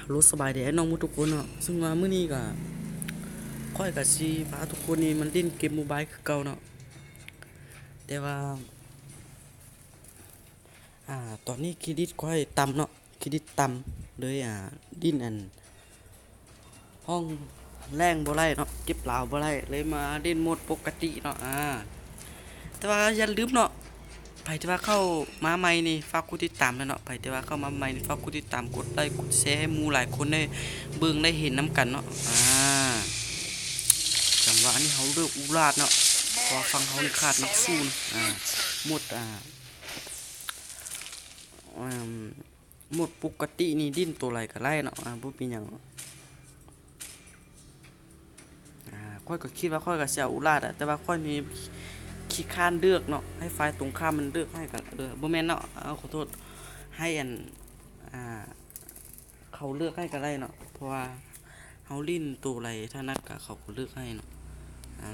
ໂລ ສະບາຍດີອ້າຍນ້ອງໝົດທຸກຄົນເນາະ. ເຊິ່ງວ່າມື້ນີ້ກໍ ຂ້ອຍກໍຊິພາທຸກຄົນນີ້ມາຫຼິ້ນເກມໂມບາຍຄືເກົ່າເນາະ. ແຕ່ວ່າ ອ່າ ຕອນນີ້ເຄຣດິດຂ້ອຍຕ່ຳເນາະ, ເຄຣດິດຕ່ຳ ເລີຍ ອ່າ ຫຼິ້ນອັນ ຮ້ອງແຮງບໍ່ໄດ້ເນາະ, ເກັບລາວບໍ່ໄດ້ ເລີຍມາຫຼິ້ນໂໝດປົກກະຕິເນາະ. ອ່າ ແຕ່ວ່າຢ່າລືມເນາະ, ໃຜທີ່ວ່າເຂົ້າມາໃໝ່ນີ້ ຝາກກົດຕິດຕາມແດ່ເນາະ. ໃຜທີ່ວ່າເຂົ້າມາໃໝ່ນີ້ ຝາກກົດຕິດຕາມ ກົດໄລ ກົດແຊໃຫ້ໝູ່ຫຼາຍຄົນໄດ້ເບິ່ງໄດ້ເຫັນນຳກັນເນາະ. ອ່າ ຈັງຫວະນີ້ເຮົາເລືອກອູລາດເນາະ, ເພາະວ່າຝັ່ງເຮົານີ້ຂາດນັກສູ້ນະ. ອ່າ ໝົດ ອ່າ ອືມ ໂໝດປົກກະຕິນີ້ຫຼິ້ນໂຕໃດກໍໄດ້ເນາະ, ອ່າ ບໍ່ເປັນຫຍັງ. ອ່າ ຂ້ອຍກໍຄິດວ່າຂ້ອຍກໍຊິເອົາອູລາດອະ, ແຕ່ວ່າຂ້ອຍນີ້ຂີ້ຄ້ານເລືອກເນາະ, ໃຫ້ຝ່າຍຕົງຂ້າມມັນເລືອກໃຫ້ກໍ ເອີ ບໍ່ແມ່ນເນາະ, ເອົາ ຂໍໂທດ, ໃຫ້ອັນ ອ່າ ເຂົາເລືອກໃຫ້ກໍໄດ້ເນາະ, ເພາະວ່າເຮົາຫຼິ້ນໂຕໃດຖະໜັດກໍເຂົາກໍເລືອກໃຫ້ເນາະ. ອາ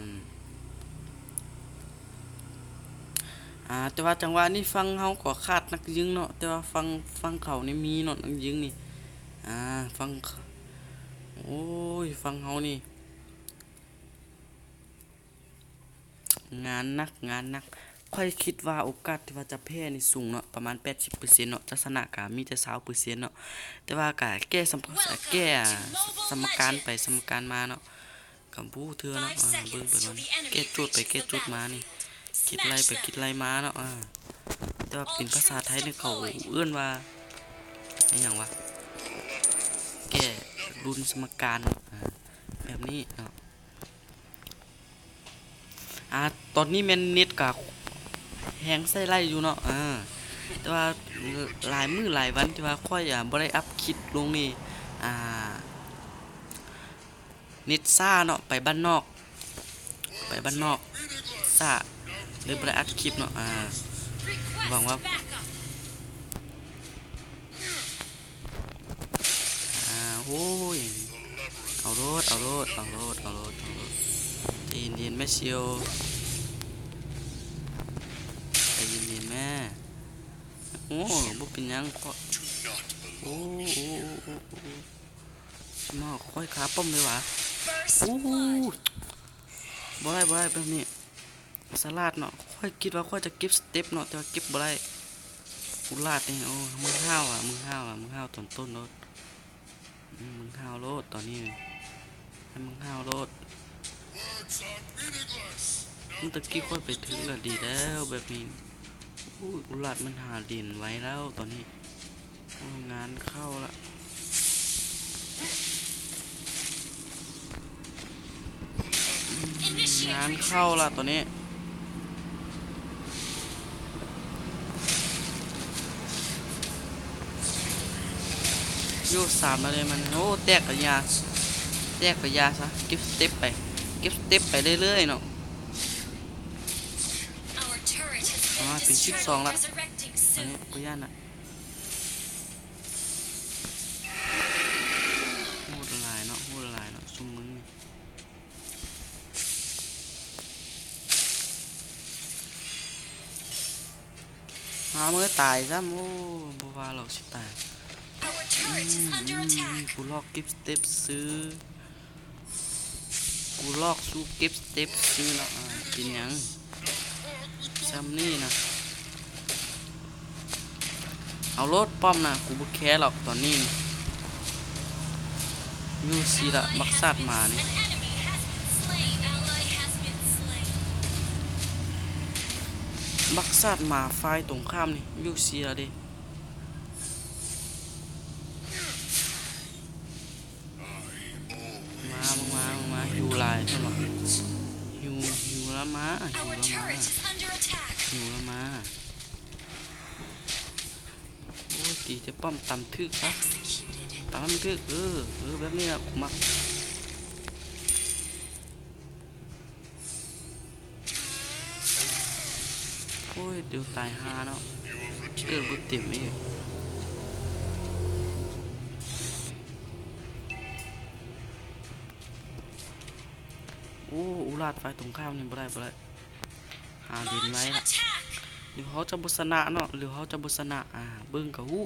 ອາ ແຕ່ວ່າຈັງຫວະນີ້ຝັ່ງເຮົາກໍຂາດນັກຍິງເນາະ, ແຕ່ວ່າຝັ່ງ ຝັ່ງເຂົານີ້ມີເນາະ ນັກຍິງນີ້. ອາ ຝັ່ງ ໂອ້ຍ ຝັ່ງເຮົານີ້ ງານໜັກ ງານໜັກ. ຂ້ອຍຄິດວ່າໂອກາດທີ່ວ່າຈະແພ້ນີ້ສູງເນາະ, ປະມານແປດສິບເປີເຊັນເນາະ, ຈະຊະນະກະມີແຕ່ຊາວເປີເຊັນເນາະ. ແຕ່ວ່າກະແກ້ສຳ ແກ້ສະມະການໄປສະມະການມາເນາະ, ກະບໍ່ເທື່ອເນາະ. ອາ ເບິ່ງໄປກ່ອນ, ແກ້ໂຈດໄປແກ້ໂຈດມານີ້, ຄິດໄລ່ໄປຄິດໄລ່ມາເນາະ. ອາ ແຕ່ວ່າເປັນພາສາໄທນີ້ເຂົາເອີ້ນວ່າ ອີຫຍັງວະ, ແກ້ລຸນສະມະການ ອາ ແບບນີ້ເນາະ. ອາ ຕອນນີ້ແມ່ນເນັດກະແຮງໃຊ້ໄດ້ຢູ່ເນາະ, ອາ ແຕ່ວ່າຫຼາຍມື້ຫຼາຍວັນທີ່ວ່າຂ້ອຍ ອາ ບໍ່ໄດ້ອັບຄລິບລົງນີ້ ອາ ເນັດຊ້າເນາະ, ໄປບ້ານນອກ ໄປບ້ານນອກຊ້າ ເລີຍບໍ່ໄດ້ອັດຄລິບເນາະ. ອາ ຫວັງວ່າ ອາ ໂອ້ຍ ເອົາໂລດ ເອົາໂລດ ເອົາໂລດ ເອົາໂລດ ເອົາໂລດ. ໃຈເຢັນໆ ແມ່ຊຽວ ໃຈເຢັນໆ ແມ່. ໂອ້ ບໍ່ເປັນຫຍັງ ຂ້ອຍ ໂອ້ ໂອ້ ມາ ຂ້ອຍຄາປ້ອມເລີຍຫວາ. ໂອ້ ບໍ່ໄດ້ ບໍ່ໄດ້ ແບບນີ້ ສະຫຼາດເນາະ. ຂ້ອຍຄິດວ່າຂ້ອຍຈະເກັບສະເຕັບເນາະ, ແຕ່ວ່າເກັບບໍ່ໄດ້. ກູລາດນີ້ ໂອ້ ມຶງຫ້າວຫວາ ມຶງຫ້າວຫວາ ມຶງຫ້າວຕອນຕົ້ນໂລດ. ອືມ ມຶງຫ້າວໂລດຕອນນີ້, ໃຫ້ມຶງຫ້າວໂລດ. ເມື່ອຕະກີ້ຂ້ອຍໄປຖືກລະດີແລ້ວແບບນີ້. ໂອ້ຍ ກູລາດມັນຫາຫຼຽນໄວແລ້ວຕອນນີ້. ໂອ້ຍ ງານເຂົ້າລະ ງານເຂົ້າລະຕອນນີ້. ຢູ່ສາມນາທີມັນ ໂອ້ ແຕກກະຢ່າ ແຕກກະຢ່າຊະ, ເກັບສະເຕັບໄປ ເກັບສະເຕັບໄປເລື້ອຍໆເນາະ. ອ່າ ເປັນສິບສອງລະ ອັນນີ້ບໍ່ຢ້ານລະ. ໂຫດຫຼາຍເນາະ ໂຫດຫຼາຍເນາະ ຊຸມມຶງນີ້. ຫາມື້ຕາຍຊ້ຳ. ໂອ້ ບໍ່ວ່າຫຼອກຊິຕາຍ. ອືມ ກູລອກເກັບສະເຕັບຊື່ ກູລອກສູ້ເກັບສະເຕັບຊື່ເນາະ. ອ່າ ເປັນຫຍັງ ຊ່ຳນີ້ນະ. ເອົາໂລດປ້ອມນະ ກູບໍ່ແຄຫຼອກຕອນນີ້. ຢູ່ຊີ້ລະ ບັກຊາດໝານີ້ ບັກຊາດໝາຝ່າຍຕົງຂ້າມນີ້ ຢູ່ຊີ້ລະເດ. ມາ ມາ ມາ ມາ ຫິວຫຼາຍຊັ້ນຫວາ ຫິວ ຫິວລະມາ ຫິວລະມາ ຫິວລະມາ. ໂອ້ຍ ຕີແຕ່ປ້ອມ ຕຳຖືກຊະ ຕຳຖືກ. ເອີ ເອີ ແບບນີ້ລະ ກູມັກ. ໂອ້ຍ ດຽວຕາຍຫ່າເນາະ ເລືອດບໍ່ເຕັມອີກ. ໂອ້ ອູລາດຝ່າຍຕົງຂ້າມນີ້ບໍ່ໄດ້ ບໍ່ໄດ້ ຫາເຫຼັນໄວ້ລະ. ຫຼືເຮົາຈະບໍ່ຊະນະເນາະ ຫຼືເຮົາຈະບໍ່ຊະນະ. ອ່າ ເບິ່ງກະຮູ້.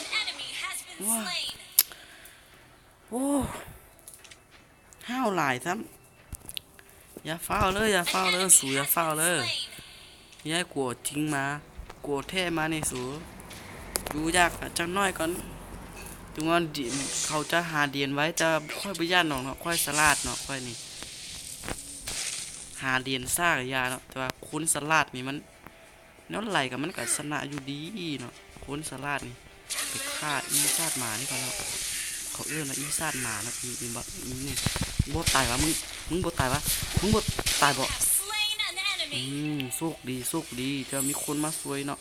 An enemy has been slain. ໂອ້ ຫ້າວຫຼາຍຊ້ຳ. ຢ່າຟ້າວເລີ ຢ່າຟ້າວເລີ ສູຢ່າຟ້າວເລີ. ຢ່າໃຫ້ກູເອົາຈິງມາ ກູເອົາແທ້ມານີ້ສູ. ຢູ່ຍາກກະຈັກໜ້ອຍກ່ອນ ເຖິງວ່າເຂົາຈະຫາຫຼຽນໄວ ແຕ່ຂ້ອຍບໍ່ຢ້ານດອກເນາະ ຂ້ອຍສະຫຼາດເນາະ ຂ້ອຍນີ້. ຫາຫຼຽນຊ້າກະຢ່າເນາະ ແຕ່ວ່າຄົນສະຫຼາດນີ້ມັນ ແນວໃດກະມັນກະຊະນະຢູ່ດີເນາະ ຄົນສະຫຼາດນີ້. ໄປຂ້າອີສາດໝານີ້ກ່ອນເນາະ ເຂົາເອີ້ນວ່າອີສາດໝາເນາະ ອີ ອີ ອີນີ້. ບໍ່ຕາຍຫວາ ມຶງ ມຶງບໍ່ຕາຍຫວາ ມຶງບໍ່ຕາຍບໍ? ອືມ ໂຊກດີ ໂຊກດີ ແຕ່ວ່າມີຄົນມາຊ່ວຍເນາະ.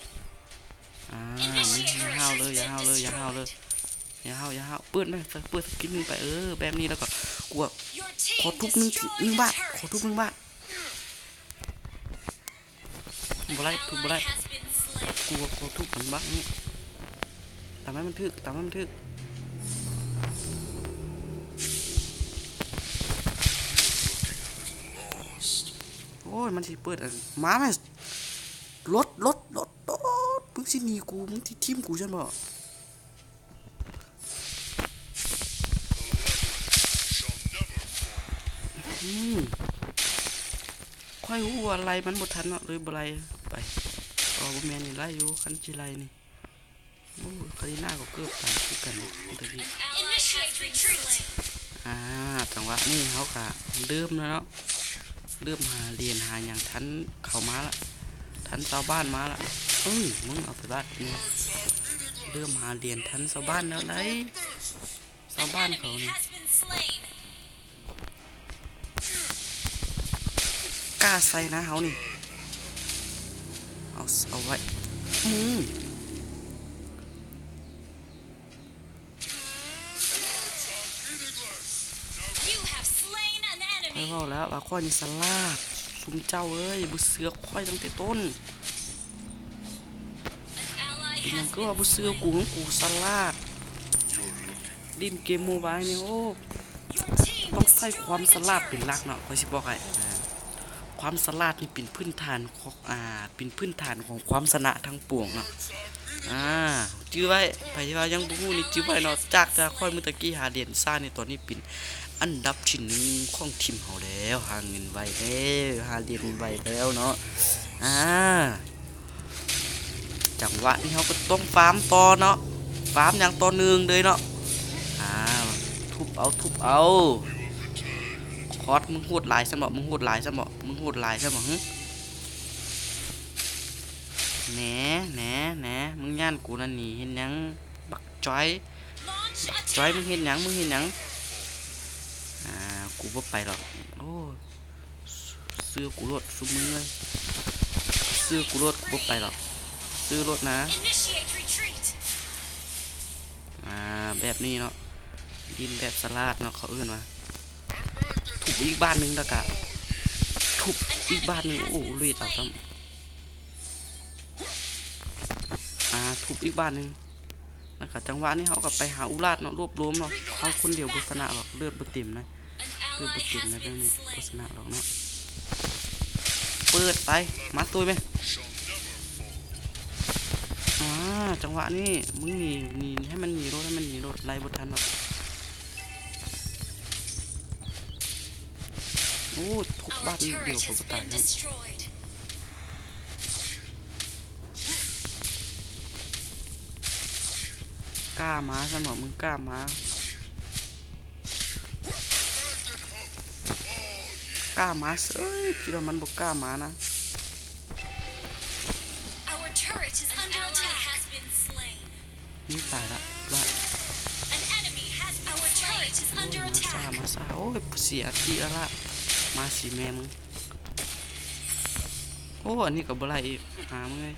ອ່າ ມຶງຢ່າຫ້າວເລີ ຢ່າຫ້າວເລີ ຢ່າຫ້າວເລີ ຢ່າຫ້າວ ຢ່າຫ້າວ. ເປີດແມ່ ເປີດສະກິນໜຶ່ງໄປ ເອີ ແບບນີ້ແລ້ວກໍກວດ. ຂໍທຸບໜຶ່ງ ໜຶ່ງບາດ ຂໍທຸບໜຶ່ງບາດ. ບໍ່ໄດ້ ທຸບບໍ່ໄດ້ ກູ ກູທຸບມັນບັກນີ້. ຕຳໃຫ້ມັນຖືກ ຕຳໃຫ້ມັນຖືກ. ໂອ້ຍ ມັນຊິເປີດ ອັນ ມາແມ່ ລົດ ລົດ ລົດ ລົດ. ມຶງຊິໜີກູ ມຶງຊິຖິ້ມກູຊັ້ນບໍ? ອືມ ຂ້ອຍຮູ້ວ່າໄລ່ມັນບໍ່ທັນເນາະ ເລີຍບໍ່ໄລ່ໄປ. ອໍ ບໍ່ແມ່ນນີ້ ໄລ່ຢູ່ ຄັນຊິໄລ່ນີ້. ໂອ້ ຄາລີນາກໍເກືອບຕາຍຄືກັນເນາະ ຕະກີ້. ອ່າ ຈັງຫວະນີ້ເຮົາກະເລີ່ມແລ້ວເນາະ ເລີ່ມຫາຫຼຽນຫາຫຍັງ. ທັນເຂົາມາລະ ທັນຊາວບ້ານມາລະ. ເອີຍ ມຶງເອົາໄປບາດນີ້. ເລີ່ມຫາຫຼຽນທັນຊາວບ້ານແລ້ວໄດ໋ ຊາວບ້ານເຂົານີ້. ກ້າໃສ່ນະເຮົານີ້ ເອົາ ເອົາໄວ້. ອືມ ຂ້ອຍເວົ້າແລ້ວວ່າຂ້ອຍນີ້ສະຫຼາດ. ຊຸມເຈົ້າເອີຍ ບໍ່ເຊື່ອຂ້ອຍຕັ້ງແຕ່ຕົ້ນ. ເປັນຫຍັງຄືວ່າບໍ່ເຊື່ອກູ ກູສະຫຼາດ. ຫຼິ້ນເກມໂມບາຍນີ້ ໂອ້ ຕ້ອງໃຊ້ຄວາມສະຫຼາດເປັນຫຼັກເນາະ ຂ້ອຍຊິບອກໃຫ້. ຄວາມສະຫຼາດນີ້ເປັນພື້ນຖານຂອງ ອ່າ ເປັນພື້ນຖານຂອງຄວາມຊະນະທັງປວງເນາະ. ອ່າ ຈື່ໄວ້ ໃຜທີ່ວ່າຍັງບໍ່ຮູ້ນີ້ຈື່ໄວ້ເນາະ. ຈາກທີ່ຂ້ອຍມື້ຕະກີ້ຫາຫຼຽນຊ້ານີ້ ຕອນນີ້ເປັນອັນດັບທີໜຶ່ງຂອງທີມເຮົາແລ້ວ. ຫາເງິນໄວແລ້ວ ຫາຫຼຽນໄວແລ້ວເນາະ. ອ່າ ຈັງຫວະນີ້ເຮົາກໍຕ້ອງຟາມຕໍ່ເນາະ ຟາມຢ່າງຕໍ່ເນື່ອງເລີຍເນາະ. ອ່າ ທຸບເອົາ ທຸບເອົາ. ຄອດ ມຶງໂຫດຫຼາຍຊັ້ນບໍ? ມຶງໂຫດຫຼາຍຊັ້ນບໍ? ມຶງໂຫດຫຼາຍຊັ້ນບໍ? ຫຶ ແໜ ແໜ ແໜ ມຶງຢ້ານກູນະ ໜີເຮັດຫຍັງ ບັກຈ້ອຍ ຈ້ອຍ ມຶງເຮັດຫຍັງ? ມຶງເຮັດຫຍັງ? ອ່າ ກູບໍ່ໄປດອກ. ໂອ້ ເຊື່ອກູໂລດຊຸມມຶງເອີຍ ເຊື່ອກູໂລດ ກູບໍ່ໄປດອກ ຊື້ໂລດນະ. ອ່າ ແບບນີ້ເນາະ ຫຼິ້ນແບບສະຫຼາດເນາະ ເຂົາເອີ້ນວ່າ. ທຸບອີກບາດໜຶ່ງ ແລ້ວກະທຸບອີກບາດໜຶ່ງ. ໂອ້ ເລດເອົາຊ້ຳ. ອ່າ ທຸບອີກບາດໜຶ່ງ ແລ້ວກໍຈັງຫວະນີ້ເຮົາກໍໄປຫາອຸລາດເນາະ ລວບລວມເນາະ. ເຮົາຄົນດຽວບໍ່ຊະນະດອກ ເລືອດບໍ່ເຕັມນະ ເລືອດບໍ່ເຕັມນະ ແບບນີ້ບໍ່ຊະນະດອກເນາະ. ເປີດໄປ ມາຕຸ້ຍແມ່. ອ່າ ຈັງຫວະນີ້ມຶງໜີ ໜີ ໃຫ້ມັນໜີໂລດ ໃຫ້ມັນໜີໂລດ ໄລ່ບໍ່ທັນດອກ. ໂອ້ ທຸບບາດນີ້ດຽວກໍບໍ່ຕາຍເນາະ. ກ້າມາຊັ້ນບໍ? ມຶງກ້າມາ ກ້າມາເສີຍ ຄິດວ່າມັນບໍ່ກ້າມານະ. ນີ້ຕາຍລະ ລະ ໂອ້ຍ ມາຊ້າ ມາຊ້າ ໂອ້ຍ ເສຍອັນຕິລະລະ ມາສີແມ່ມຶງ. ໂອ້ ອັນນີ້ກໍບໍ່ໄດ້ອີກ ຫາມຶງເອີຍ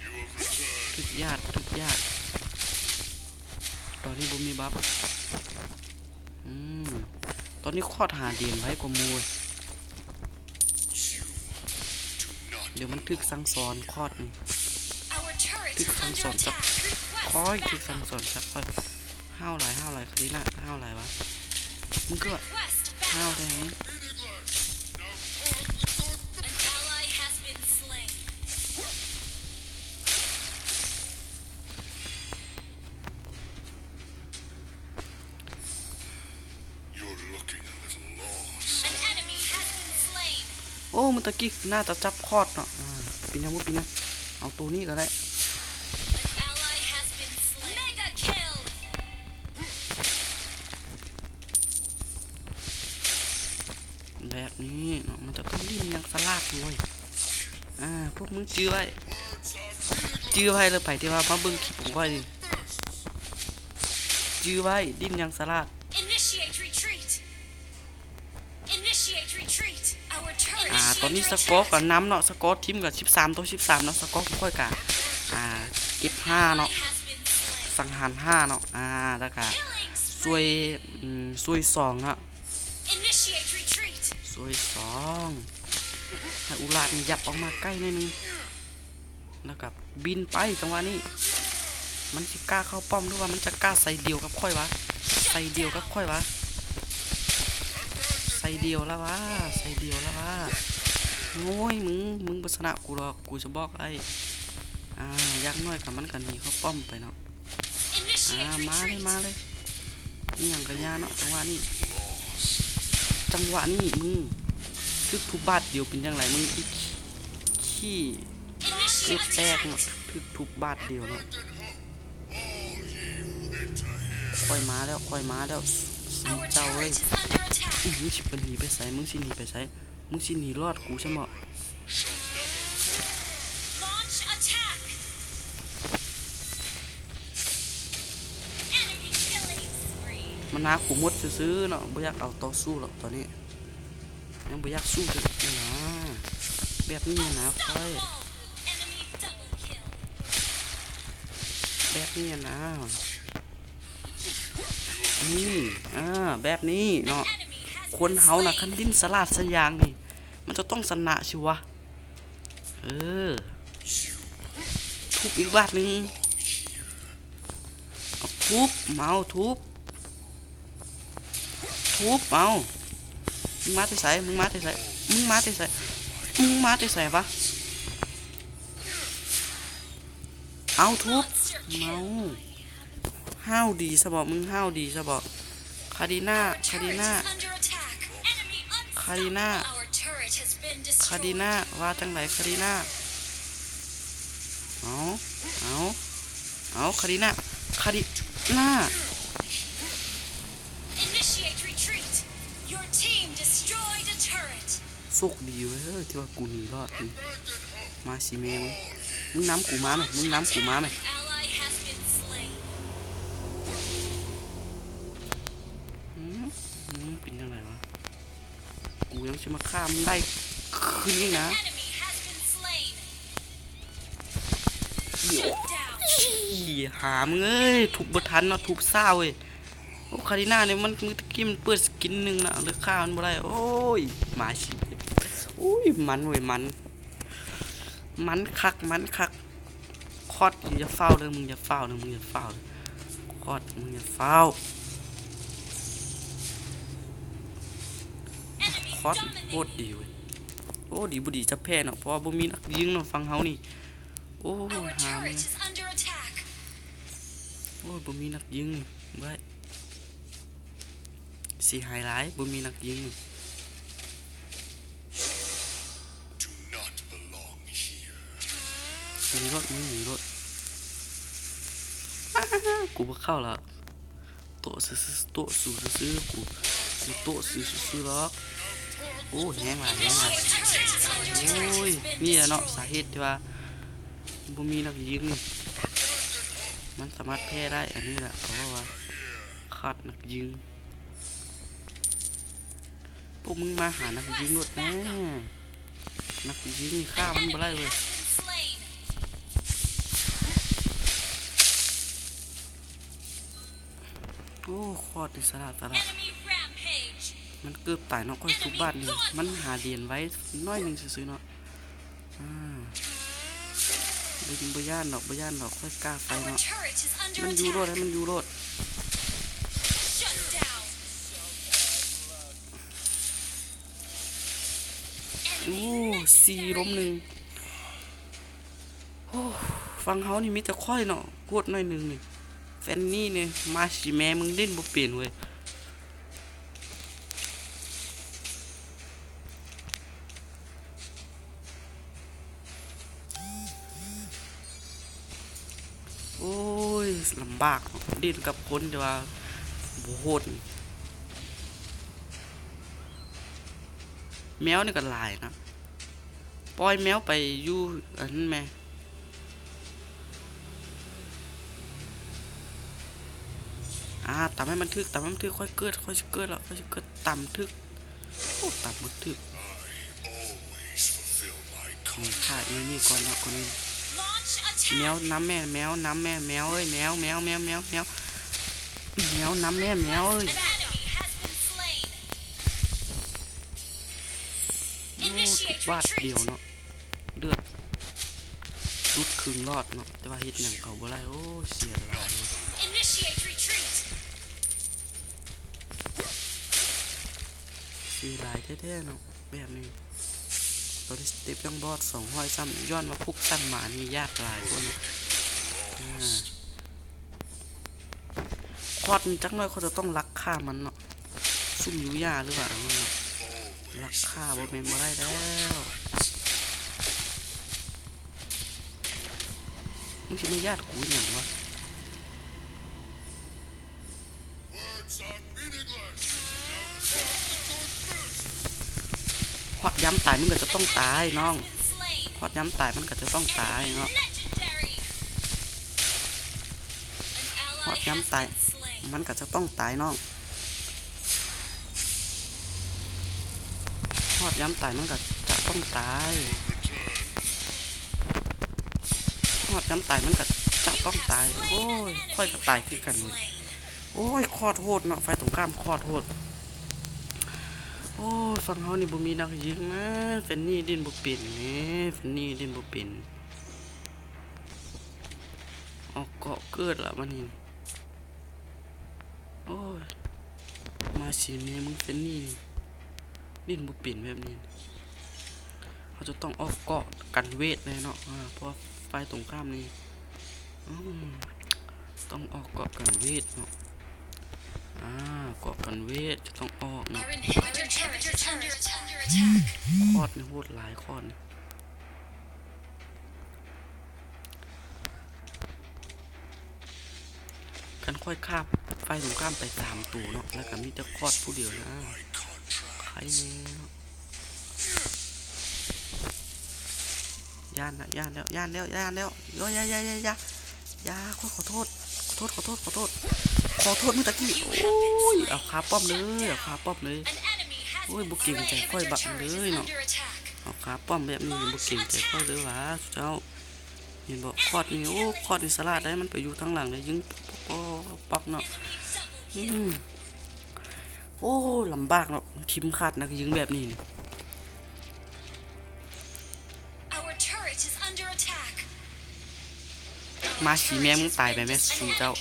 ທຸກຍາດ ທຸກຍາດ. ຕອນນີ້ບໍ່ມີບັບ ອືມ ຕອນນີ້ຄອດຫາເດນໄວກວ່າໝູ່ເວີຍ. ດຽວມັນຖືກສັ່ງສອນຄອດນີ້ ຖືກສັ່ງສອນຈາກຂ້ອຍ ຖືກສັ່ງສອນຈາກຂ້ອຍ. ຫ້າວຫຼາຍ ຫ້າວຫຼາຍ ຄາລີນາ ຫ້າວຫຼາຍວະ ມຶງຄືວ່າຫ້າວແທ້. You're looking a little lost. An enemy has been slain. ໂອ້ ມື້ຕະກີ້ໜ້າຈະຈັບຄອດເນາະ. ອ່າ ເປັນຫຍັງ ບໍ່ເປັນຫຍັງ ເອົາໂຕນີ້ກໍໄດ້. An ally has been slain. Mega kill. ແບບນີ້ເນາະ ມັນຈະຕ້ອງຫຼິ້ນຢ່າງສະຫຼາດດ້ວຍ. ອ່າ ພວກມຶງຈື່ໄວ້ ຈື່ໄວ້ເລີຍ ໃຜທີ່ວ່າມາເບິ່ງຄລິບຂອງຂ້ອຍນີ້ ຈື່ໄວ້ ຫຼິ້ນຢ່າງສະຫຼາດ. Initiate retreat. Initiate retreat. Our turret. ອ່າ ຕອນນີ້ສະກໍກໍນຳເນາະ ສະກໍທີມກໍສິບສາມຕໍ່ສິບສາມເນາະ ສະກໍຂອງຂ້ອຍກະ ອ່າ ເກັບຫ້າເນາະ ສັງຫານຫ້າເນາະ ອ່າ ແລ້ວກະຊ່ວຍ ອືມ ຊ່ວຍສອງເນາະ. Initiate retreat. ຊ່ວຍສອງ ໃຫ້ອຸລາດນີ້ຫຍັບອອກມາໃກ້ໜ້ອຍໜຶ່ງ ແລ້ວກໍບິນໄປ. ຈັງຫວະນີ້ມັນຊິກ້າເຂົ້າປ້ອມ ຫຼືວ່າມັນຈະກ້າໃສ່ດ່ຽວກັບຂ້ອຍວະ ໃສ່ດ່ຽວກັບຂ້ອຍວະ ໃສ່ດ່ຽວລະວະ ໃສ່ດ່ຽວລະວະ. ໂອ້ຍ ມຶງ ມຶງບໍ່ຊະນະກູດອກ ກູຈະບອກໄອ້. ອ່າ ຢ່າງໜ້ອຍກໍມັນກໍໜີເຂົ້າປ້ອມໄປເນາະ. ອ່າ ມາເລີຍ ມາເລີຍ ອີ່ຫຍັງກະຢ່າເນາະ. ຈັງຫວະນີ້ ຈັງຫວະນີ້ ອືມ ຖືກທຸບບາດດຽວເປັນຈັ່ງໃດ? ມຶງອີກ ຂີ້ເກືອບແຕກເນາະ ຖືກທຸບບາດດຽວເນາະ. ຂ້ອຍມາແລ້ວ ຂ້ອຍມາແລ້ວ ເຈົ້າເອີຍ. ອື ມຶງຊິໄປໜີໄປໃສ? ມຶງຊິໜີໄປໃສ? ມຶງຊິໜີລອດກູຊັ້ນບໍ? Launch attack. Enemy killing spree. ມານາກູໝົດຊື່ໆເນາະ ບໍ່ຢາກເອົາຕໍ່ສູ້ແລ້ວຕອນນີ້ ຍັງບໍ່ຢາກສູ້ເທື່ອນະ. ແບບນີ້ນະຂ້ອຍ Unstoppable. Enemy double kill. ແບບນີ້ນະ ນີ້ ອ່າ ແບບນີ້ເນາະ. ຄົນເຮົານະ ຄັນຫຼິ້ນສະຫຼາດສະຫຍາງນີ້ ມັນຈະຕ້ອງຊະນະຊິວະ. ເອີ ທຸບອີກບາດໜຶ່ງ ເອົາ ທຸບ ເອົາ ທຸບ ທຸບ ເອົາ. ມຶງມາແຕ່ໃສ? ມຶງມາແຕ່ໃສ? ມຶງມາແຕ່ໃສ? ມຶງມາແຕ່ໃສວະ? ເອົາ ທຸບ ເອົາ. ຫ້າວດີຊະບໍ? ມຶງຫ້າວດີຊະບໍ? ຄາດີນາ ຄາດີນາ ຄາດີນາ ຄາດີນາ ວ່າຈັ່ງໃດຄາດີນາ? ເອົາ ເອົາ ເອົາ ຄາດີນາ ຄາດີນາ. Initiate retreat. Your team destroyed a turret. ໂຊກດີເວີຍ ທີ່ວ່າກູໜີລອດ. ມາຊິແມ່ມຶງ ມຶງນຳກູມາແມະ ມຶງນຳກູມາແມະ. Ally has been slain. ອືມ ອືມ ເປັນຈັ່ງໃດວະ? ກູຍັງຊິມາຂ້າມໄດ້ຄືນອີກນະ. Enemy has been slain. ໂອ້ຍ ຫາມຶງເອີຍ ທຸບບໍ່ທັນເນາະ ທຸບຊ້າເວີຍ. ໂອ້ ຄາລີນານີ້ມັນ ມື້ຕະກີ້ມັນເປີດສະກິນໜຶ່ງນະ ເລີຍຂ້າມັນບໍ່ໄດ້. ໂອ້ຍ ມາຊິ ໂອ້ຍ ມັນເວີຍ ມັນ ມັນຄັກ ມັນຄັກ. ຄອດ ມຶງຢ່າຟ້າວເດີ ມຶງຢ່າຟ້າວເດີ ມຶງຢ່າຟ້າວເດີ ຄອດ ມຶງຢ່າຟ້າວ. ຄອດໂຄດດີເວີຍ. ໂອ້ ດີບໍ່ດີຈະແພ້ເນາະ ເພາະວ່າບໍ່ມີນັກຍິງເນາະ ຝັ່ງເຮົານີ້. ໂອ້ຍ ຫາເມືອ ໂອ້ຍ ບໍ່ມີນັກຍິງນີ້ ເວີຍ. ເສຍຫາຍຫຼາຍ ບໍ່ມີນັກຍິງ. Do not belong here. ໜີໂລດ ມຶງໜີໂລດ. ກູບໍ່ເຂົ້າລະ ໂຕະຊື່ໆ ໂຕະສູ່ຊື່ໆ ກູ ກູໂຕະຊື່ຊື່ໆດອກ. ໂອ້ ແຮງຫຼາຍ ແຮງຫຼາຍ. ໂອ້ຍ ນີ້ແຫຼະເນາະ ສາເຫດທີ່ວ່າບໍ່ມີນັກຍິງນີ້ ມັນສາມາດແພ້ໄດ້. ອັນນີ້ແຫຼະ ເຂົາເວົ້າວ່າຂາດນັກຍິງ. ພວກມຶງມາຫານັກຍິງໂລດແນ່ ນັກຍິງນີ້ຂ້າມັນບໍ່ໄດ້ເວີຍ. ໂອ້ ຄອດນີ້ສະຫຼາດ ສະຫຼາດ Enemy rampage. ມັນເກືອບຕາຍເນາະ ຂ້ອຍທຸບບາດນີ້ ມັນຫາຫຼຽນໄວໜ້ອຍໜຶ່ງຊື່ໆເນາະ. ອ່າ ບໍ່ ບໍ່ຢ້ານດອກ ບໍ່ຢ້ານດອກ ຂ້ອຍກ້າໄຟເນາະ. Our turret is under attack. ມັນຢູ່ໂລດ ໃຫ້ມັນຢູ່ໂລດ. Shut down. ໂອ້ ສີ່ ລົ້ມ ໜຶ່ງ. ໂອ້ ຝັ່ງເຮົານີ້ມີແຕ່ຂ້ອຍເນາະ ໂຄດໜ້ອຍໜຶ່ງນີ້. ແຟນນີ້ນີ້ ມາຊິແມ່ມຶງຫຼິ້ນບໍ່ເປັນເວີຍ. ໂອ້ຍ ລຳບາກເນາະ ຫຼິ້ນກັບຄົນທີ່ວ່າບໍ່ໂຫດ. ແມວນີ້ກໍຫຼາຍນະ ປ່ອຍແມວໄປຢູ່ອັນນັ້ນແມ. ອ່າ ຕຳໃຫ້ມັນຖືກ ຕຳໃຫ້ມັນຖືກ ຂ້ອຍເກີດ ຂ້ອຍຊິເກີດແລ້ວ ຂ້ອຍຊິເກີດ ຕຳຖືກ. ໂອ້ ຕຳບໍ່ຖືກ. ຂ້າອີນີ້ກ່ອນເນາະ ຄົນນີ້. ແມວນຳແມ່ ແມວນຳແມ່ ແມວເອີຍ ແມວ ແມວ ແມວ ແມວ ແມວ ແມວນຳແມ່ ແມວເອີຍ. ໂອ້ ບາດດຽວເນາະ ເລືອດຫຼຸດເຄິ່ງຫຼອດເນາະ ແຕ່ວ່າເຮັດຫຍັງເຂົາບໍ່ໄດ້. ໂອ້ ເສຍຫຼາຍ Initiate retreat. ເສຍຫຼາຍແທ້ໆເນາະ ແບບນີ້. ຕອນນີ້ສະເຕັບຍັງບໍ່ຮອດສອງຮ້ອຍຊ້ຳ ຍ້ອນວ່າພວກຊັ້ນໝານີ້ຍາກຫຼາຍກວ່ານີ້. ອ່າ ຄອດນີ້ຈັກໜ້ອຍເຂົາຈະຕ້ອງລັກຂ້າມັນເນາະ ຊຸ່ມຢູ່ຫຍ້າ ຫຼືວ່າອັນນັ້ນເນາະ ລັກຂ້າບໍ່ແມ່ນບໍ່ໄດ້ແລ້ວ. ມຶງຊິມາຍາດກູຫຍັງວະ? ຮອດຍາມຕາຍມັນກໍຈະຕ້ອງຕາຍນ້ອງ ຮອດຍາມຕາຍມັນກໍຈະຕ້ອງຕາຍເນາະ ຮອດຍາມຕາຍມັນກໍຈະຕ້ອງຕາຍນ້ອງ ຮອດຍາມຕາຍມັນກໍຈະຕ້ອງຕາຍ ຮອດຍາມຕາຍມັນກໍຈະຕ້ອງຕາຍ. ໂອ້ຍ ຂ້ອຍກໍຕາຍຄືກັນ. ໂອ້ຍ ຄອດໂຫດເນາະ ຝ່າຍຕົງຂ້າມຄອດໂຫດ. ໂອ້ຍ ຝັ່ງເຮົານີ້ບໍ່ມີນັກຍິງນະ ແຟນນີ້ຫຼິ້ນບໍ່ເປັນເດ້ ແຟນນີ້ຫຼິ້ນບໍ່ເປັນ. ອອກເກາະເກີດລະບັດນີ້. ໂອ້ຍ ມາຊິແມ່ມຶງເປັນນີ້ ຫຼິ້ນບໍ່ເປັນແບບນີ້. ເຮົາຈະຕ້ອງອອກເກາະກັນເວດແນ່ເນາະ ເພາະວ່າຝ່າຍຕົງຂ້າມນີ້ ອືມ ຕ້ອງອອກເກາະກັນເວດເນາະ ອາ ເກາະກັນເວດຈະຕ້ອງອອກເນາະ. ຄອດນີ້ໂຫດຫຼາຍ ຄອດນີ້. ຄັນຂ້ອຍຂ້າມຝ່າຍຕົງຂ້າມໄປສາມໂຕເນາະ ແລ້ວກໍມີແຕ່ຄອດຜູ້ດຽວນະ ໃຄແນ່ເນາະ. ຢ້ານລະ ຢ້ານແລ້ວ ຢ້ານແລ້ວ ຢ້ານແລ້ວ. ໂອ້ຍ ຢ່າ ຢ່າ ຢ່າ ຢ່າ ຢ່າ ຂ້ອຍຂໍໂທດ ຂໍໂທດ ຂໍໂທດ ຂໍໂທດ ຂໍໂທດມື້ຕະກີ້. ໂອ້ຍ ເອົາຄາປ້ອມເລີຍ ເອົາຄາປ້ອມເລີຍ. ໂອ້ຍ ບໍ່ເກງໃຈຂ້ອຍບັກເລີຍເນາະ ເອົາຄາປ້ອມແບບນີ້ ບໍ່ເກງໃຈຂ້ອຍເລີຍຫວາ ເຈົ້າ. ເຫັນບໍ່ ຄອດນີ້ ໂອ້ ຄອດນີ້ສະຫຼາດໄດ໋ ມັນໄປຢູ່ທາງຫຼັງໄດ້ຍິງ ປອກໆໆເນາະ. ອືມ ໂອ້ ລຳບາກເນາະ ທີມຂາດນັກຍິງແບບນີ້ນີ້. Our turret is under attack. ມາຊິແມ່ມຶງຕາຍໄປແມ່ຊູເຈົ້າ.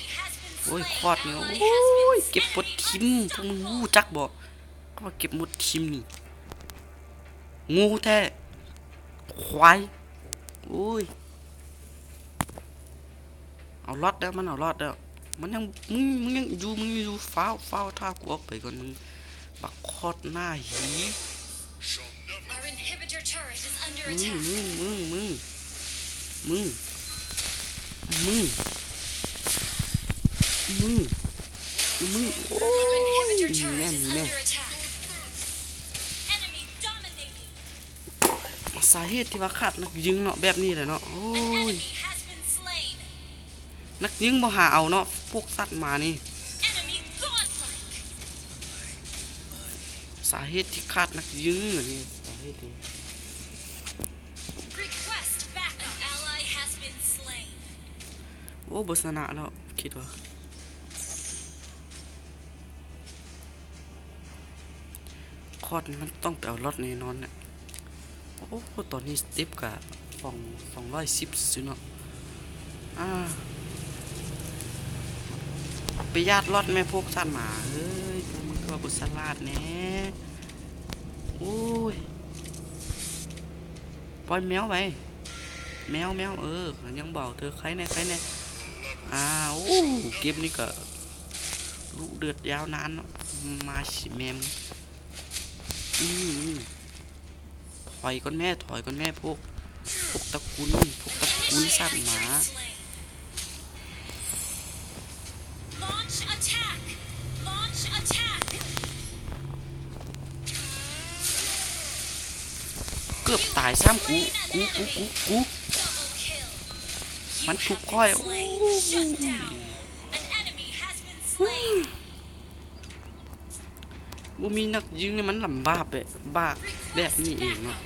ໂອ້ຍ ຄອດນີ້ ໂອ້ຍ ເກັບໝົດທີມ ພວກມຶງຮູ້ຈັກບໍ່? ເຂົາວ່າເກັບໝົດທີມນີ້ ໂງ່ແທ້ ຄວາຍ. ໂອ້ຍ ເອົາລອດແລ້ວ ມັນເອົາລອດແລ້ວ ມັນຍັງ ມຶງ ມຶງຍັງຢູ່ ມຶງຍັງຢູ່ ຟ້າວ ຟ້າວ ຖ້າກູອອກໄປກ່ອນ ມຶງບັກຄອດໜ້າຫີ. ໂອ້ຍ ແມ່ນແມ່ນ ສາເຫດທີ່ວ່າຂາດນັກຍິງເນາະ ແບບນີ້ແຫຼະເນາະ. ໂອ້ຍ ນັກຍິງບໍ່ຫາເອົາເນາະ ພວກສັດໝານີ້. ສາເຫດທີ່ຂາດນັກຍິງນີ້ ສາເຫດນີ້. ໂອ້ ບໍ່ຊະນະແລ້ວ ຄິດວ່າ. ຄອດນີ້ມັນຕ້ອງໄປເອົາລອດແນ່ນອນແຫຼະ. ໂອ້ ຕອນນີ້ສະເຕັບກະສອງ ສອງຮ້ອຍສິບຊື່ເນາະ. ອາ ໄປຢາດລອດແມ່ພວກສັດໝາເອີຍ, ພວກມຶງຄືວ່າບໍ່ສະຫຼາດແດ່. ໂອ້ຍ ປ່ອຍແມວໄວ້. ແມວ ແມວ ເອີ ຍັງເບົາເທີ ໄຄແດ່ ໄຄແດ່. ອາ ໂອ້ ເກັບນີ້ກະດຸເດືອດຍາວນານເນາະ. ມາຊິແມ່ມ ອື ອື ຖອຍກ່ອນແມ່ ຖອຍກ່ອນແມ່ ພວກ ພວກຕະກຸນ ພວກຕະກຸນສັດໝາ. Launch attack! Launch attack! ເກືອບຕາຍຊ້ຳ ກູ ກູ ກູ ກູ ກູ Double kill! ມັນທຸບຂ້ອຍ. You have been slain. Shut down! An enemy has been slain. ບໍ່ມີນັກຍິງນີ້ມັນລຳບາກແບບ ບາກແບບນີ້ເອງເນາະ.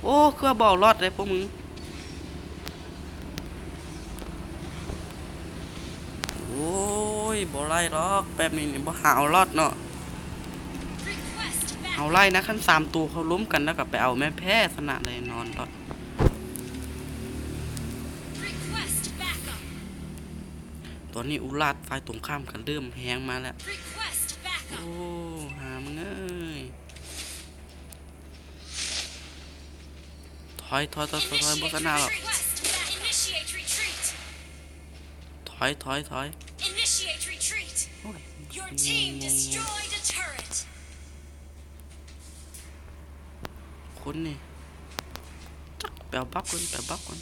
ໂອ້ ຄືວ່າບໍ່ເອົາລອດເດ້ພວກມຶງ. ໂອ້ຍ ບໍ່ໄດ້ດອກ ແບບນີ້ນີ້ບໍ່ຫາເອົາລອດເນາະ. ເອົາໄລ່ນະ ຄັນສາມໂຕເຂົາລົມກັນແລ້ວກໍໄປເອົາແມ່ນແພ້ຊະນະແນ່ນອນລອດ. ຕອນນີ້ອຸລາດຝ່າຍຕົງຂ້າມກໍເລີ່ມແຮງມາແລ້ວ. ໂອ້ ຫາມຶງເອີຍ. ຖອຍ ຖອຍ ຖອຍ ຖອຍ ບໍ່ຊະນະດອກ. ຖອຍ ຖອຍ ຖອຍ. Initiate retreat. ໂອ້ຍ Your team destroyed a turret. ຄົນນີ້ ຈັກ ໄປເອົາບັບກ່ອນ ໄປເອົາບັບກ່ອນ.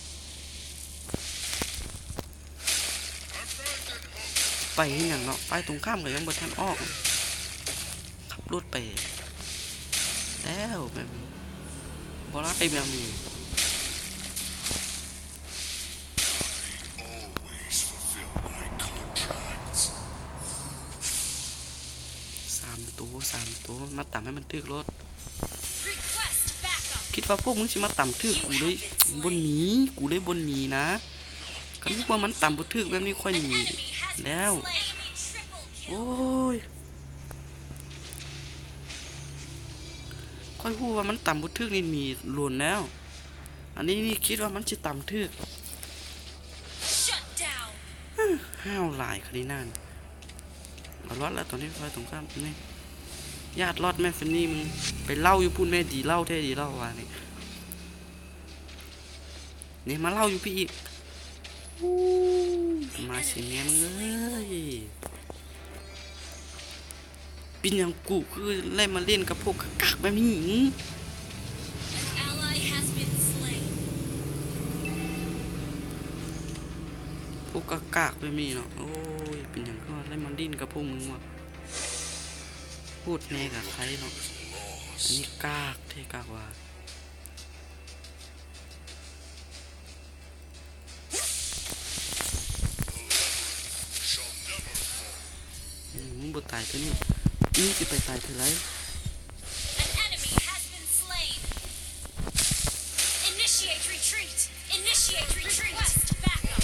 ໄປເຮັດຫຍັງເນາະ ຝ່າຍຕົງຂ້າມກໍຍັງບໍ່ທັນອອກ. ຂັບລົດໄປແລ້ວ ແບບນີ້ບໍ່ໄດ້ ແບບນີ້. ສາມໂຕ ສາມໂຕ ມາຕຳໃຫ້ມັນຖືກໂລດ. ຄິດວ່າພວກມຶງຊິມາຕຳຖືກກູເລີຍ ບໍ່ໜີ ກູເລີຍບໍ່ໜີນະ. ຄັນຮູ້ວ່າມັນຕຳບໍ່ຖືກແບບນີ້ ຂ້ອຍໜີແລ້ວ. ໂອ້ຍ ຂ້ອຍຮູ້ວ່າມັນຕຳບໍ່ຖືກນີ້ໜີດົນແລ້ວ. ອັນນີ້ນີ້ຄິດວ່າມັນຊິຕຳຖືກ. ຫ້າວຫຼາຍຂະໜາດນັ້ນ. ເອົາລອດແລ້ວຕອນນີ້ ຝ່າຍຕົງຂ້າມນີ້ ຢາດລອດແມ່ ຟິນນີ້ ມຶງໄປເລົ່າຢູ່ພຸ້ນແມ່. ດີເລົ່າແທ້ດີເລົ່າວ່ານີ້ ນີ້ມາເລົ່າຢູ່ພີ້ອີກ. ມາຊິແມ່ມຶງເອີຍ. ເປັນຫຍັງກູຄືໄດ້ມາຫຼິ້ນກັບພວກກາກໆແບບນີ້? An ally has been slain. ພວກກາກໆແບບນີ້ເນາະ. ໂອ້ຍ ເປັນຫຍັງຄືວ່າໄດ້ມາຫຼິ້ນກັບພວກມຶງວະ? ໂຫດແດ່ກະໄຄເນາະ. ອັນນີ້ກາກແທ້ກາກວ່າ. ອືມ ບໍ່ຕາຍເທື່ອນີ້ ອີ ຊິໄປຕາຍເທື່ອໃດ? An enemy has been slain. Initiate retreat. Initiate retreat. Request backup.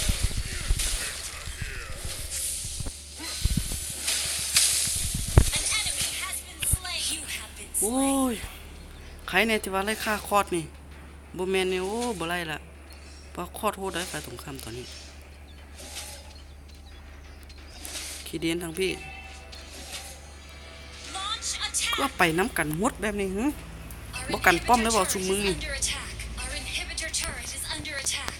An enemy has been slain. You have been slain. ໂອ້ຍ ໃຄແນ່ທີ່ວ່າໄລ່ຂ້າຄອດນີ້. ບໍ່ແມ່ນນີ້ ໂອ້ ບໍ່ໄລ່ລະ. ປາຄອດໂຫດໄດ໋ຝ່າຍຕົງຂ້າມຕອນນີ້. ຂີ້ເດນທາງພີ້ Launch attack. ຄືວ່າໄປນຳກັນໝົດແບບນີ້ຫື? Our ບໍ່ກັນປ້ອມໄດ້ບໍ່ inhibitor ຊຸມມຶງນີ້? Turret is under attack. Our inhibitor turret is under attack.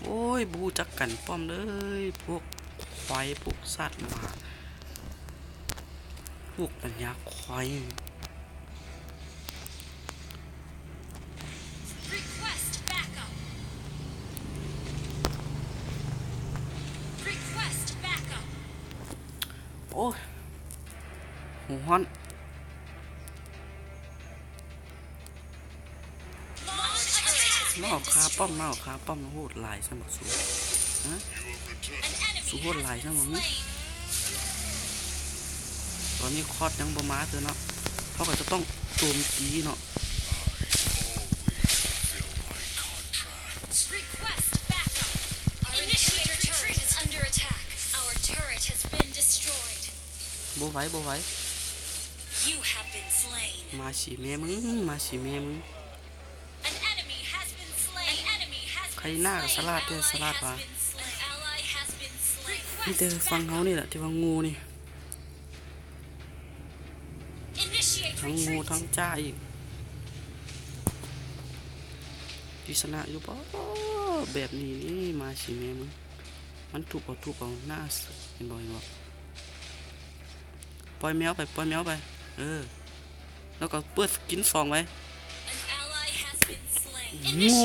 ໂອ້ຍ ບໍ່ຮູ້ຈັກກັນປ້ອມເລີຍ ພວກຄວາຍ ພວກສັດໝາ ພວກປັນຍາຄວາຍ. Request backup. Request backup. ໂອ້ຍ ຫົວຮ້ອນ. ມາເອົາຄາປ້ອມ ມາເອົາຄາປ້ອມ ໂຫດຫຼາຍຊັ້ນບໍ່ສູ ຮະ? ສູໂຫດຫຼາຍຊັ້ນບໍ່? ຕອນນີ້ຄອດຍັງບໍ່ມາເທື່ອເນາະ ເຮົາກໍຈະຕ້ອງໂຈມຕີເນາະ. Request backup. Our inhibitor turret is under attack. Our turret has been destroyed. ບໍ່ໄຫວ ບໍ່ໄຫວ. You have been slain. ມາຊິແມ່ມຶງ ມາຊິແມ່ມຶງ. An enemy has been slain. An enemy has been slain. ໄຄໜ້າກໍສະຫຼາດແທ້ ສະຫຼາດວ່າ. An ally has been slain. ມີແຕ່ຝັ່ງເຮົານີ້ແຫຼະທີ່ວ່າໂງ່ນີ້. ທັງໂງ່ທັງຈ້າອີກ. ຊິຊະນະຢູ່ບໍ່ ແບບນີ້ນີ້ ມາຊິແມ່ມຶງ. ມັນທຸບເອົາ ທຸບເອົາ ໜ້າ ເຫັນບໍ່ ເຫັນບໍ່? ປ່ອຍແມວໄປ ປ່ອຍແມວໄປ ເອີ ແລ້ວກໍເປີດສະກິນສອງໄປ. ໂງ່.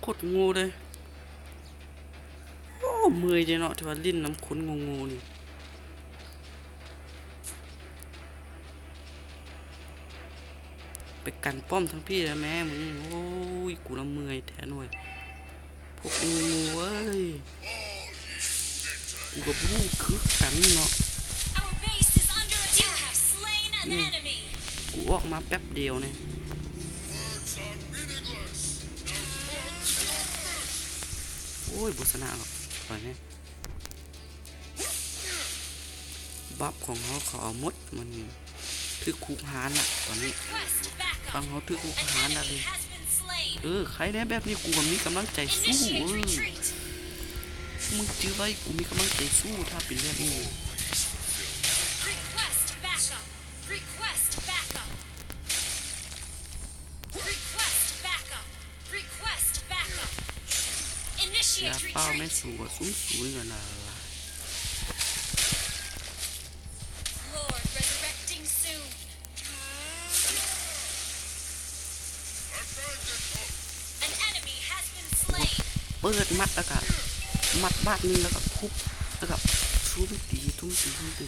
ໂຄດໂງ່ເດ້. ໂອ້ ເມື່ອຍເດ້ເນາະ ທີ່ວ່າຫຼິ້ນນຳຄົນໂງ່ໆນີ້. ໄປກັນປ້ອມທາງພີ້ແລ້ວແມ່ມຶງ. ໂອ້ຍ ກູລະເມື່ອຍແທ້ເວີຍ ພວກໂງ່ໆເອີຍ. ກູກໍບໍ່ຮູ້ຄືກັນເນາະ. Our base is under attack. You have slain an enemy. ອືມ ກູອອກມາແປັບດຽວນີ້. ໂອ້ຍ ບໍ່ຊະນະຫຼອກ ປະມານນີ້. ບັບຂອງເຮົາເຂົາເອົາໝົດ ມັນຖືກຄຸກຮານລະຕອນນີ້. ຝັ່ງເຮົາຖືກຄຸກຮານລະເດ. ເອີ ໃຄແດ່ແບບນີ້ ກູກໍມີກຳລັງໃຈສູ້. ເອີ ມຶງຈື່ໄວ້ ກູມີກຳລັງໃຈສູ້ ຖ້າເປັນແບບນີ້. Request backup. Request backup. ຢ່າ Initiate ຟ້າວແມ່ retreat. ສູງກວ່າຊຸມສູງນີ້ກໍນານລະ. Lord resurrecting soon. An enemy has been slain. ເປີດໝັດ ແລ້ວກໍໝັດບາດໜຶ່ງ ແລ້ວກໍທຸບ ແລ້ວກໍທຸບຕີ ທຸບຕີ ທຸບຕີ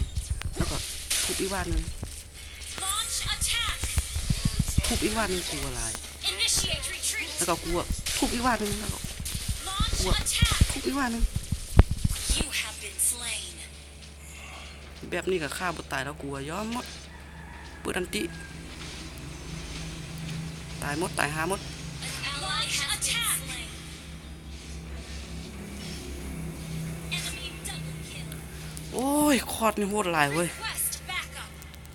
ແລ້ວກໍທຸບອີກບາດໜຶ່ງ. Launch attack. ທຸບອີກບາດໜຶ່ງ ກູວ່າຫຼາຍ. Initiate retreat. ແລ້ວກໍກູວ່າທຸບອີກບາດໜຶ່ງ ແລ້ວກໍ Launch attack. ທຸບອີກບາດໜຶ່ງ. You have been slain. ແບບນີ້ກໍຂ້າບໍ່ຕາຍແລ້ວ ກູວ່າຍອມໝົດ. ເປີດອັນຕິ ຕາຍໝົດ ຕາຍຫາໝົດ. An ally has been slain. Enemy double kill. ໂອ້ຍ ຄອດນີ້ໂຫດຫຼາຍເວີຍ. Request backup.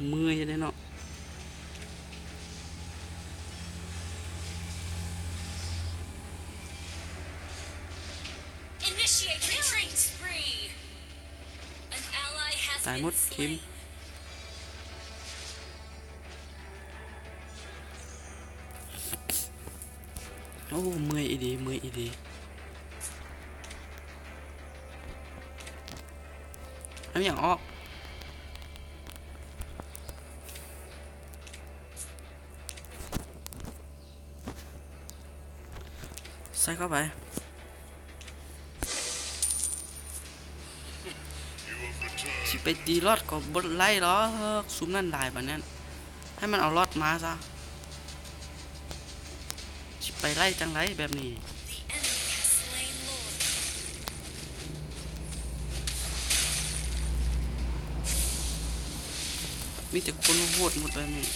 ເມື່ອຍເດ້ເນາະ. Initiate retreat spree. An ally has been slain. ຕາຍໝົດທີມ. ໂອ້ ເມື່ອຍອີ່ຫຼີ ເມື່ອຍອີ່ຫຼີ. ເອົາຫຍັງອອກ? ໃສ່ເຂົ້າໄປ. ຊິໄປຕີລອດກໍບໍ່ໄດ້ດອກ ຊຸມນັ້ນຫຼາຍປານນັ້ນ. ໃຫ້ມັນເອົາລອດມາຊະ. ຊິໄປໄລ່ຈັ່ງໃດແບບນີ້? ມີແຕ່ຄົນໂຫດໝົດແບບນີ້.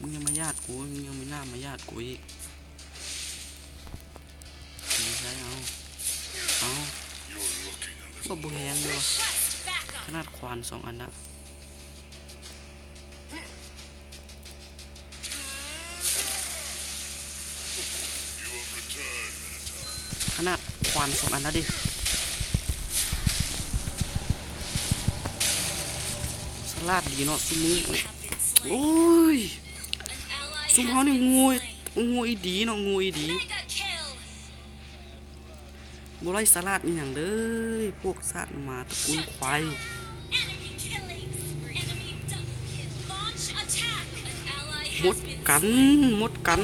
ມຶງຍັງມາຢາດກູ ມຶງຍັງມີໜ້າມາຢາດກູອີກ. ເອົາ ເອົາ ກໍບໍ່ແຮງຢູ່ວ່າ ຂະໜາດຂວານສອງອັນນະ. ຂະໜາດຂວານສອງອັນນະເດ. ສະຫຼາດດີເນາະຊຸມນີ້. ໂອ້ຍ ຊຸມເຮົານີ້ໂງ່ ໂງ່ອີ່ດີເນາະ ໂງ່ອີ່ດີ. ບໍ່ໄດ້ສະຫຼາດອີ່ຫຍັງເລີຍ ພວກຊາດໝາຕະກູນຄວາຍ. ໝົດກັນ ໝົດກັນ.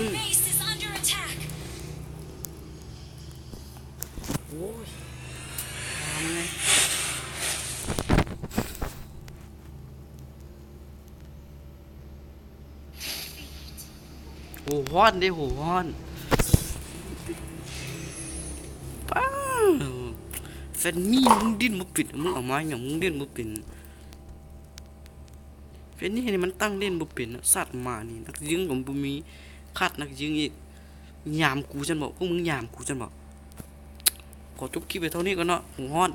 ໂອ້ຍ ໂຫ ຮ້ອນເດ້ ໂຫ ຮ້ອນ. ປ້າ ແຟນນີ້ ມຶງຫຼິ້ນບໍ່ເປັນ ມຶງເອົາມາຫຍັງ ມຶງຫຼິ້ນບໍ່ເປັນ. ແຟນນີ້ນີ້ມັນຕັ້ງຫຼິ້ນບໍ່ເປັນ ສັດໝານີ້ ນັກຍິງກໍບໍ່ມີ ຂາດນັກຍິງອີກ. ຍາມກູຊັ້ນບໍ? ພວກມຶງຍາມກູຊັ້ນບໍ? ຂໍຈົບຄລິບໄວ້ເທົ່ານີ້ກ່ອນເນາະ ຫູຮ້ອນ.